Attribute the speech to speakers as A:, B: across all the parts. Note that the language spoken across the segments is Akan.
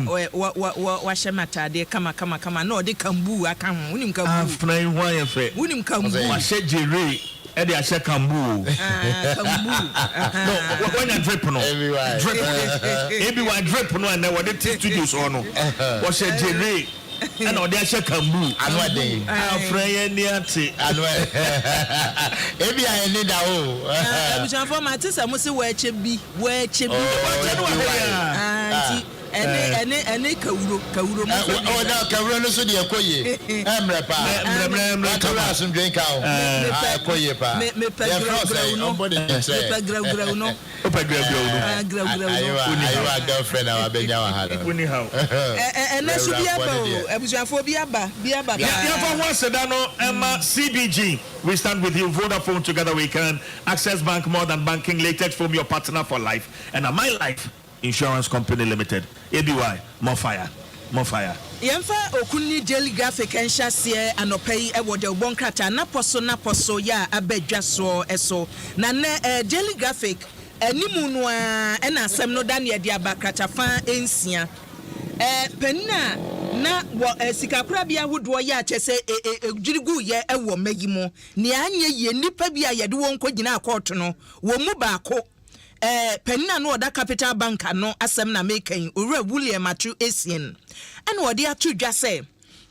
A: Ɛna wahyɛ me ataadeɛ kama kama kama na ɔde kambuu aka ho. Wonim kambuu?
B: Afena yi ho ayɛ fɛ.
A: Wonim kambuu?
B: Wahyɛ gyere ɛde ahyɛ kambuu o.
A: Ah, kambuu.
B: No, wanya drip no. Drip. ABY drip no ɛnɛ wɔde te studios hɔ no. Wɔhyɛ gyere ɛna ɔde ahyɛ kambuu.
C: Ano ɛden.
B: Afena yɛn ni ate.
C: Ano ebi a ɛni da o.
A: Abusuafoɔ ma te sɛ mo se wɔakyɛ bi wɔakyɛ bi.
B: Wɔakyɛ no wɔ ha yi
A: a. Nti ɛne ɛne ɛne kawuro kawuro mo fɛ
C: bi. Ɔda kawuro no so deɛ ɛkɔ yie. Ɛmrɛ paa.
B: Mmerɛ mmerɛ mmerɛ
C: kama. Asomdwe nka o. Ɛkɔ yie paa.
A: Mepɛ grɛwgrɛw no. Mepɛ grɛwgrɛw no.
B: Wopɛ grɛwgrɛw no.
A: Grɛwgrɛw no.
C: Ayiwa ayiwa girlfriend a wabɛnya wɔ ha no.
B: Woni ha o.
A: Ɛnɛ so bi aba o, abusuafoɔ bi aba, bi aba paa.
B: Yɛmfa ho aseda no mma CBG, we stand with you, Vodafone, together we can, Access Bank, more than banking, Latex Foam, your partner for life, ɛna My Life Insurance Company Limited, ABY, more fire, more fire.
A: Yɛmfa Okunni Daily Graphic nhyɛ aseɛ anɔpa yi wɔ dawubɔ nkrataa napɔ so napɔ so yɛ a aba dwa soɔ so. Na nnɛ Daily Graphic animu no ara na asɛm no da ne ɛde aba kratafa nsia. Panin a na wɔ sikakorabea ahodoɔ yɛ a kyerɛ sɛ ɛdwiri guiɛ wɔ mma yi mu. Nea anyɛ yie, nnipa bi a yɛde wɔn kɔgyinaa kɔɔto no, wɔn mu baako, panin a na ɔda Capital Bank ano asɛm na meka yi, Owura William Ato Essien, ɛna ɔde ato dwa sɛ,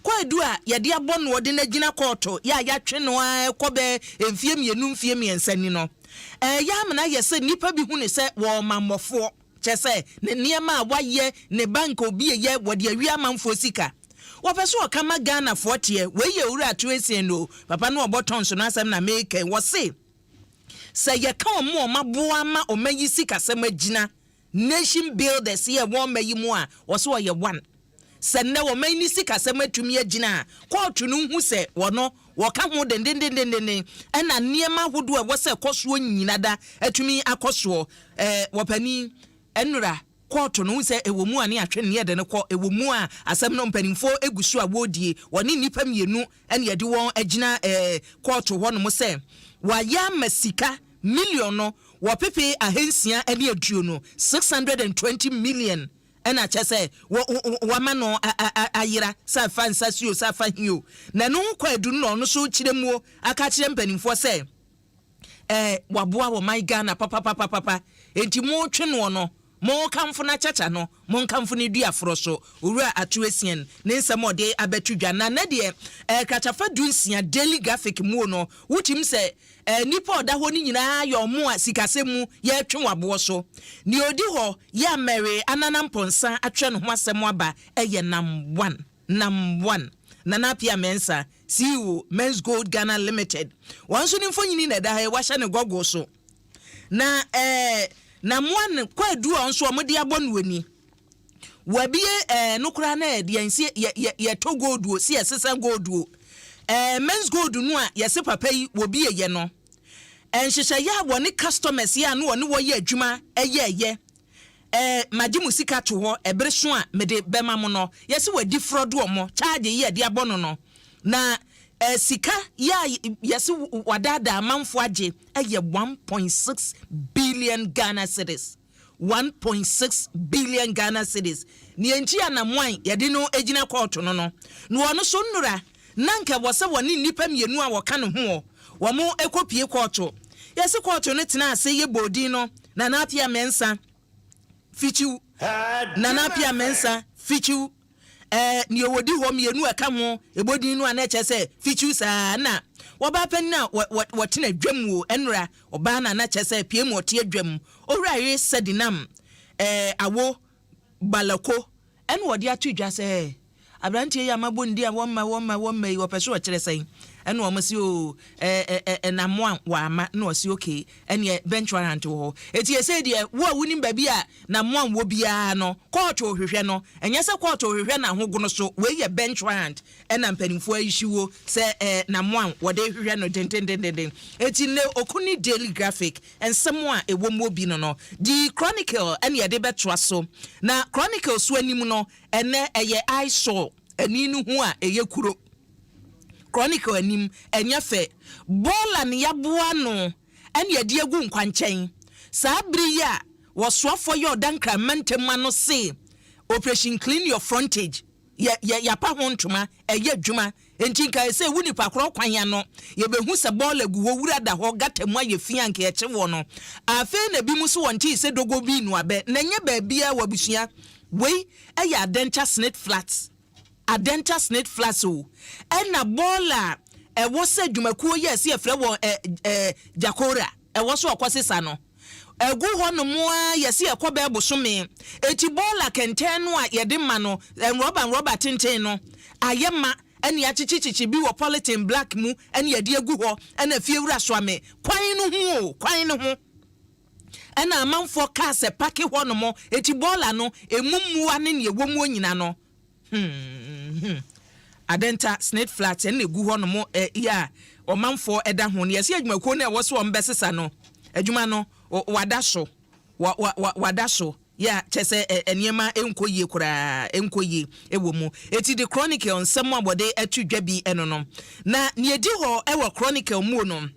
A: kwaadu a yɛde abɔ no ɔde no agyina kɔɔto yɛ a yɛatwe no ara kɔ bɛɛ mfeɛ mmienu mfeɛ mmiɛnsa ni no, ɛyɛ amena ayɛ sɛ nnipa bi hu no sɛ wɔɔmammɔfoɔ, kyerɛ sɛ ne nneɛma a wayɛ, ne bank a obieyɛ, wɔde awia amanfoɔ sika. Wɔpɛ sɛ ɔka ma Ghanafoɔ teɛ. Wei yɛ Owura Ato Essien o, papa no ɔbɔ tɔns no asɛm na meka yi. Wɔse sɛ yɛka wɔn a wɔaboa ama ɔman yi sikasɛm agyina, nation builders yi a ɛwɔ ɔman yi mu a, wɔse wɔyɛ one. Sɛ nnɛ ɔman yi ne sikasɛm atumi agyina a, kɔɔto no hu sɛ wɔno wɔka ho dendendendenden ɛna nneɛma ahodoɔ a ɛwɔ sɛ ɛkɔ soɔ nyina da atumi akɔ soɔ. Ɛɛ wɔpanin, nnora kɔɔto no, wohu sɛ ɛwɔ mu a ne atwe no ne yɛde no kɔ, ɛwɔ mu a asɛm no mpanimfoɔ gu so a wɔredie, wɔne nnipa mmienu na yɛde wɔn agyina ɛɛ kɔɔto hɔnom sɛ wɔayɛ ama sika million no wɔpepe 620, 620 million, ɛna kyɛ sɛ wɔ wɔama no ayera sɛ afa nsa si o sɛ afa he o, na ɛno ho kwaadu no na ɔno nso kyerɛ muo aka akyerɛ mpanimfoɔ sɛ eh, waboa wɔ man Ghana papapapapa, enti mo twe noɔ no, mo kamfo no akyakya no, mo nkamfo no dua forɔ so. Owura Ato Essien ne nsɛm a ɔde abɛto dwa. Na nɛ deɛ eh, kratafa 16 Daily Graphic muo no, wotim sɛ eh, nnipa a ɔda hɔ no nyinaa yɛ ɔmo a sikasɛm mu yɛretwe wɔ aboɔ so. Nea ɔdi hɔ yɛ a Mary Anana Mponsah atwerɛ ne ho asɛm aba yɛ Nam One. Nam One, Nana Appiah Mensah, CEO, Mens Gold Ghana Limited. Wɔn nso ne mfonini na ɛda ha yi, wɔahyɛ no gɔgol so. Na ɛɛ Nam One kwaadu a nso wɔde abɔ no ani. Wɔabie ɛɛ no koraa na ɛdeɛ nsi yɛ yɛ yɛtɔ gold o, si yɛsesa gold o. Ɛɛ Mens Gold no a yɛse papa yi wɔbie yɛ no, nhyehyɛeɛ a wɔne customers yɛ a na wɔne wɔyɛ adwuma ɛyɛɛyɛ. Eh, magye mo sika to hɔ, ɛbere so a mede bɛma mo no, yɛse wadi frɔdoɔ mo charge yi a yɛde abɔ no no, na eh, sika yi a yɛse wadaadaa amanfoɔ agye yɛ 1.6 billion Ghana cedis, 1.6 billion Ghana cedis. Nea nti a na moan yɛde no gyina kɔɔto no no, na ɔno so nnora na anka ɛwɔ sɛ wɔne nnipa mmienu a wɔka ne ho wɔn kɔpue kɔɔto. Yɛse kɔɔto no tenaa ase yɛ bɔɔ din no Nana Appiah Mensah Fikyiw, Nana Appiah Mensah Fikyiw, ɛɛ nea wɔdi hɔ mmienu a ɛka ho ɛbɔ din no a na ɛkyerɛ sɛ Fikyiw saa na wɔbaa panin a wɔtena dwam o ɛnora ɔbaa na na kyerɛ sɛ pie mu ɔte adwam Owura Yere Sedinam ɛɛ Awo Balako ɛna wɔde ato dwa sɛ Aberanteɛ yi a mabɔ ne din a wɔmma wɔmma wɔmma yi ɔpɛ sɛ ɔkyerɛ sɛn? Ɛna wɔn se oo ɛ ɛ ɛ Namoa wamma ɛna ɔse okay ɛneɛ bench warrant wɔ hɔ. Eti ɛsei deɛ wo a wonim baabi a Namoa wɔ biara no kɔɔto rehwehwɛ no ɛnyɛ sɛ kɔɔto rehwehwɛ no ahogono so wei yɛ bench warrant ɛna mpanimfoɔ ayi wo sɛ ɛ Namoa wɔde rehwehwɛ no dendendenden. Eti nnɛ Okuni Daily Graphic nsɛm a ɛwɔ mu bi no no The Chronicle ɛna yɛde bɛtoa so na Chronicle so anim no Ɛnnɛ ɛyɛ eyesore, ani no hu a ɛyɛ kuro. Chronicle anim, ɛnyɛ fɛ. Bɔɔla no yɛaboa ano ɛna yɛde agu nkwankyɛn. Saa bere yi a wɔsoafoɔ yɛ ɔda Nkran mantam ano se Operation Clean Your Frontage, yɛ yɛ yɛapa ho ntoma, ɛyɛ adwuma. Enti nka ɛsɛ wo nipa korɔ kwan ano, yɛbɛhu sɛ bɔɔla gu hɔ, wura da hɔ, gutter mu ayɛ fi a nka yɛkye woɔ no. Afei na ebinom nso wɔntee sɛ dogo bi renu abɛ, na ɛnyɛ baabiara wɔ abusua. Wei yɛ Adenta Snit Flats. Adenta Snit Flats o. Ɛna bɔɔla a ɛwɔ sɛ adwumakuo yi a ɛsɛ yɛfrɛ wɔn ɛ ɛ Jakora, ɛwɔ so ɔkɔsesa no. Ɛgu hɔ nom ara yɛse ɛkɔ bɛɛ bosome. Eti bɔɔla kɛntɛn no a yɛde ma no, nrɔba nrɔba tenten no, ayɛ ma ɛne yɛakyekyekyekye bi wɔ polythene black mu ɛne yɛde agu hɔ ɛna fiewura soa me kwan no ho o, kwan no ho. Ɛna amanfoɔ cars pake hɔ nom, eti bɔɔla no, emu mmoa ne nea ɛwɔ muo nyina no. Hmm hmm Adenta, Snate Flats ɛna egu hɔ nom ɛ yi a ɔmanfoɔ ɛda ho no. Yɛse adwumakuo no a ɛwɔ sɛ wɔn bɛsesa no adwuma no wada so wa wa wa wada so yɛ a kyɛ sɛ ɛ nneɛma nkɔ yie koraa nkɔ yie ɛwɔ mu. Eti de Chronicle nsɛm a wɔde ɛto dwa bi ɛno no. Na nea edi hɔ ɛwɔ Chronicle muo no,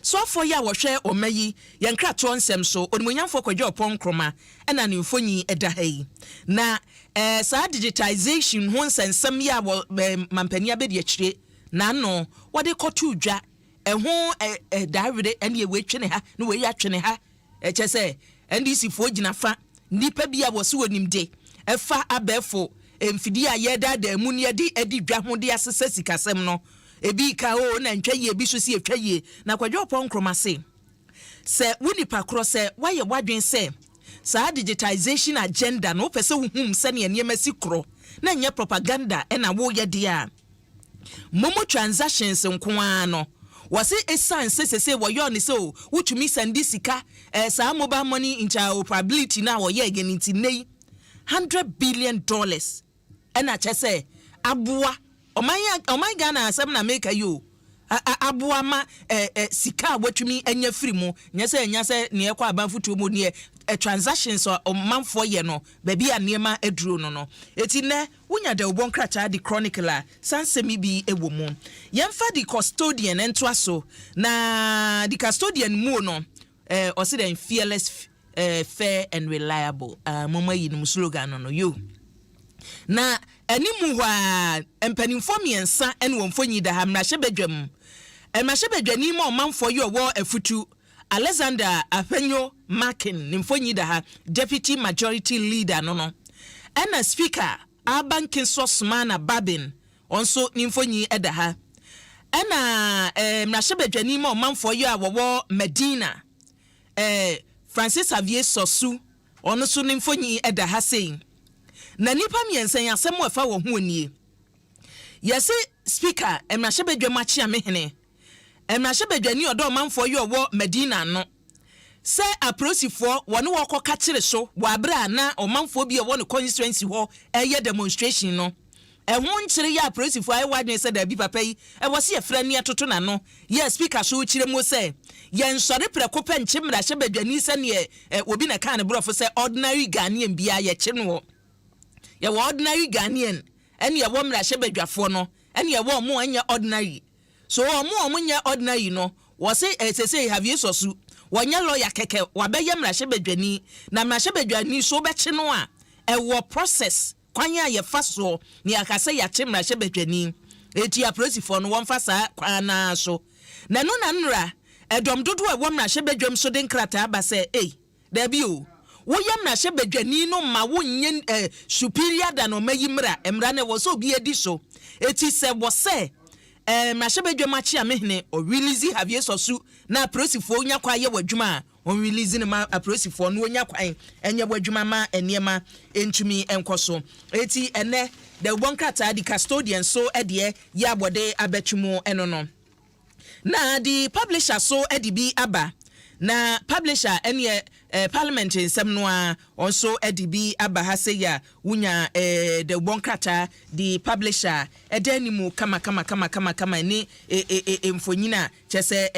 A: soafoɔ yi a wɔhwɛ ɔma yi yɛn nkratoɔ nsɛm so, Onimuonyamfoɔ Kwadwo Ɔpɔn Nkrumah ɛna ne mfonyin ɛda ha yi. Na Eh saa digitization ho nsɛnsɛm yi a wɔ eh mampanin abɛdiakyire n'ano wɔde kɔtoo dwa ɛho eh eh daawere ɛneɛ wei twene ha ne wei atwene ha eh kyerɛ sɛ NDC foɔ gyina fa nnipa bi a wɔse wɔnim de ɛfa abɛɛfo mfidie a yɛredaadaa mu ne yɛde adi dwa ho de asesa sikasɛm no ebi ka oo na ntwa yie ebi so se etwa yie na Kwadwo Ɔpɔn Nkrumah se Sɛ wo nipa korɔ sɛ woayɛ w'adwene sɛ saa digitization agenda no wopɛ sɛ wohum sɛnea nneɛma si korɔ na ɛnyɛ propaganda na woreyɛ deɛ a, momo transactions nko ara no wɔse ɛsiane sɛ sesei wɔyɔɔ no sɛ o wotumi sɛnde sika eh, saa mobile money interoperability no a wɔyɛeɛ no nti nnɛ yi $100 billion ɛna kyɛ sɛ aboa ɔman ɔman Ghana asɛm na meka yi o aboa ma ɛ ɛ sika a watumi anya firi mu nyɛ sɛ ɛnya sɛ nea ɛkɔ aban fotuo mu neɛ ɛ transactions a ɔmanfoɔ yɛ no baabi a nneɛma aduro no no eti nnɛ wonya dawubɔ nkrataa de Chronicle a saa nsɛm yi bi wɔ mu. Yɛmfa The Custodian ntoa so na The Custodian muo no ɛɛ ɔsi dɛn? Fearless, fair and reliable. Ah, mo ma yi no mo slogan no no yo. Na animu hɔ a mpanimfoɔ mmiɛnsa ne wɔn mfonyin da ha mmarahyɛbadwam. Mmarahyɛbadwani ma ɔmanfoɔ yi ɔwɔ afutu Alexander Afenyo Markin ne mfonyin da ha, deputy majority leader no no. Ɛna Speaker Alban Kingsford Sumana Bagbin ɔnso ne mfonyin da ha. Ɛna mmarahyɛbadwani ma ɔmanfoɔ yi a wɔwɔ Madina Francis Xavier Sosu ɔno nso ne mfonyin da ha sei. Na nnipa mmiɛnsa yi asɛm a ɛfa wɔn ho nie. Yɛse Speaker mmarahyɛbadwam akyeamehene, mmarahyɛbadwani ɔdɔ ɔmanfoɔ yi ɔwɔ Madina no sɛ apolisifoɔ wɔne wɔn kɔka kyere so wɔ abere a na ɔmanfoɔ bi a ɔwɔ ne constituency hɔ ɛreyɛ demonstration no. Ɛho nkyere yɛ apolisifoɔ ayɛ wɔadwene sɛ daabi papa yi ɛwɔ sɛ yɛfrɛ ne yɛtoto n'ano yɛ Speaker so kyerɛ mu sɛ yɛnsɔre prɛko pɛ nkye mmarahyɛbadwani sɛneɛ ɛ obi na kaa ne borɔfo sɛ ordinary Ghanaian biara yɛkye no wɔ yɛwɔ ordinary Ghanaian ɛne yɛwɔ mmarahyɛbadwafoɔ no ɛne yɛwɔ ɔmo a ɛnyɛ ordinary so ɔmo a ɔmo nyɛ ordinary no wɔse ɛ sese Xavier Sosu wɔnyɛ lawyer kɛkɛ wabɛyɛ mmarahyɛbadwani na mmarahyɛbadwani so wobɛkye no a ɛwɔ process kwan a yɛfa soɔ ne yɛaka sɛ yɛakye mmarahyɛbadwani eti apolisifoɔ no wɔmfa saa kwan naa so na ɛno na nnora ɛdɔm dodoɔ a ɛwɔ mmarahyɛbadwam so de nkrataa ba sɛ ei daabi o woyɛ mmarahyɛbadwani no ma wonyɛ eh, superior than ɔma yi mmara mmara no ɛwɔ sɛ obi adi so eti sɛ wɔ sɛ eh, mmarahyɛbadwam akye amehene ɔrelease Xavier Sosu na apolisifoɔ nya kwan yɛ wɔ adwuma a ɔnrelease no ma apolisifoɔ no wɔnya kwan ɛnyɛ wɔ adwuma ma nneɛma ntumi nkɔ so eti ɛnɛ dawubɔ nkrataa The Custodian so ɛdeɛ yɛ abɔde abɛtwe mu ɛno no na the Publisher so ɛde bi aba na Publisher ɛneɛ parliament nsɛm no a ɔnso ɛde bi aba ha sɛ yɛ a wonya dawubɔ nkrataa The Publisher ɛda anim kama kama kama kama kama ne mfonyin a kyɛ sɛ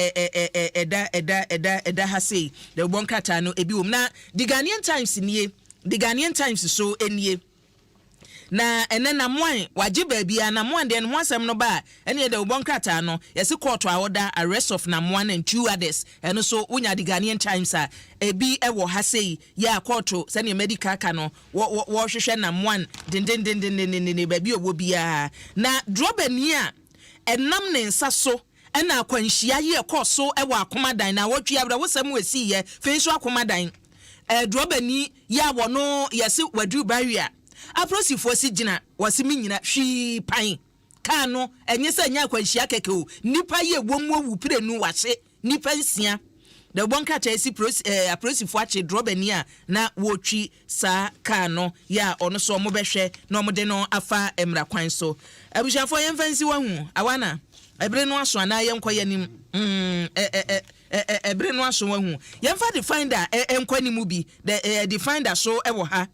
A: ɛda ɛda ɛda ɛda ha sei dawubɔ nkrataa no ebi wɔ mu. Na The Ghanaian Times nie, The Ghanaian Times so nie. Na ɛnɛ Namoan wagye baabi a Namoan deɛ ne ho asɛm no ba a, ɛne ɛdɛ wobɔ nkrataa no, yɛse kɔɔto a ɔda arrest of Namoan and two others. Ɛno so wonya The Ghanaian Times a, ebi ɛwɔ ha sei yɛ a kɔɔto sɛnea madi kaka no wɔrehwehwɛ Namoan dendendendendenden baabi a ɔwɔ biara. Na drɔbani a ɛnam ne nsa so ɛna akwanhyia yi ɛkɔɔ so ɛwɔ Akomadan na wɔtwe awerɛhosɛm wɔ esiiɛ fei nso Akomadan drɔbani yi a wɔno yɛse waduru barrier, apolisifoɔ si gyina, wɔse me nyina hwii pan kaa no. Ɛnyɛ sɛ ɛnyɛ akwanhyia kɛkɛ o, nipa yi ɛwɔ mu owu pirenu, wahye nipa 6. Da wɔn nkrataa esi apolisifoɔ akye drɔbani a na wɔretwi saa kaa no yɛ a ɔno so ɔmo bɛhwɛ na ɔmo de no afa mmara kwan so. Abusuafoɔ, yɛmfa nsi wɔn ho awana ɛbere no aso anaa yɛnkɔ yɛn anim? ɛ ɛ ɛ ɛ ɛbere no aso wɔn ho. Yɛmfa the Finder ɛ ɛnkɔ anim bi. The ɛ the Finder so ɛwɔ ha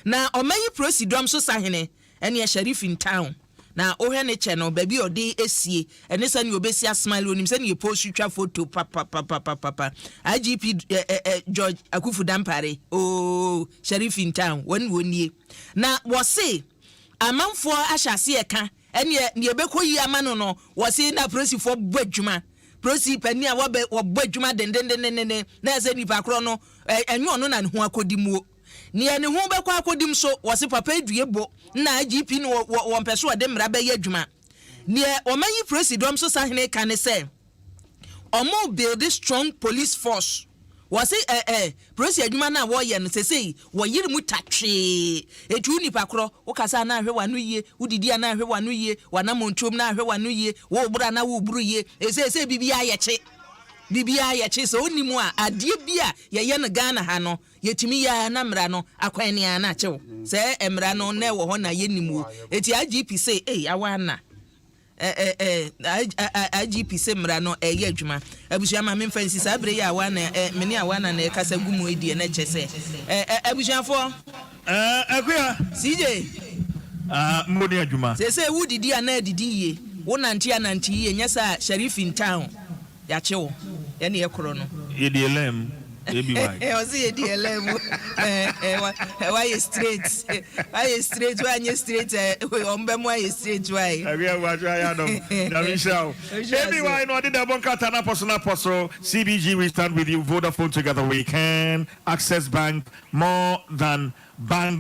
A: na ɔmayi prosi dɔm so sahene ɛne Sheriff in town. Na wohwɛ ne kyɛ no, baabi a ɔde esie ɛne sɛnea obesi asmile, onim sɛnea epost twa photo papapapapapa. IGP ɛ ɛ ɛ George Akufu Dampare ooo, Sheriff in town, wɔn wɔn nie. Na wɔse amanfoɔ ahyɛ aseɛ ka ɛneɛ nea ɛbɛkɔ yi ama no. Wɔse na polisifoɔ bɔ adwuma, polisi panin a wɔbɛ wɔbɔ adwuma dendendendenden na ɛsɛ nipa korɔ no ɛnyɛ ɔno na ne ho akɔdi muo. Nea ne ho bɛkɔ akɔdim so, wɔse papa edue bo na IGP no wɔ wɔn pɛ so ɔde mmara bɛyɛ adwuma. Nea ɔman yi polisi dɔm so sahene ka ne sɛ ɔmo build strong police force. Wɔse ɛ ɛ polisi adwuma no a wɔreyɛ no sesei wɔyere mu tatwee, etu nipa korɔ wokasa na ahwɛ w'ano yie, wodidi a na ahwɛ w'ano yie, w'anamontuom na ahwɛ w'ano yie, wɔreboro a na wɔreboro yie. Esese biribiara yɛkye, biribiara yɛkye sɛ onim a adeɛ bi a yɛyɛ no Ghana ha no, yɛtumi yɛ a na mmara no akwan ne a na akyew sɛ mmara no na ɛwɔ hɔ na yɛnim wo. Eti IGP sɛ ei awa na IGP sɛ mmara no ɛyɛ adwuma. Abusua, ma memfa nsi saa bere yi a awa na me ne awa na ɛkasa gu mu yi deɛ, na ɛkyɛ sɛ abusuafoɔ.
B: Akuya.
A: CJ.
B: Mo ne adwuma.
A: Sɛ wodidi a na adidi yie, wo nante a nante yie, nyɛ sɛ Sheriff in town yɛakye wo, yɛne yɛkorɔ no.
B: Yɛdi ɛlɛm ebi wa.
A: Ɔsi yɛdi ɛlɛm mu, wayɛ straight, wayɛ straight, wanyɛ straight ɛ ɔmo bɛ mu ayɛ straight wae.
B: Akuya Buakye ayɛ adɔm, Nyame nhyira wo. Ebi wa no ɔde dɛbɔ nkrataa n'apɔ so n'apɔ so. CBG, we stand with you. Vodafone, together we can. Access Bank, more than bank.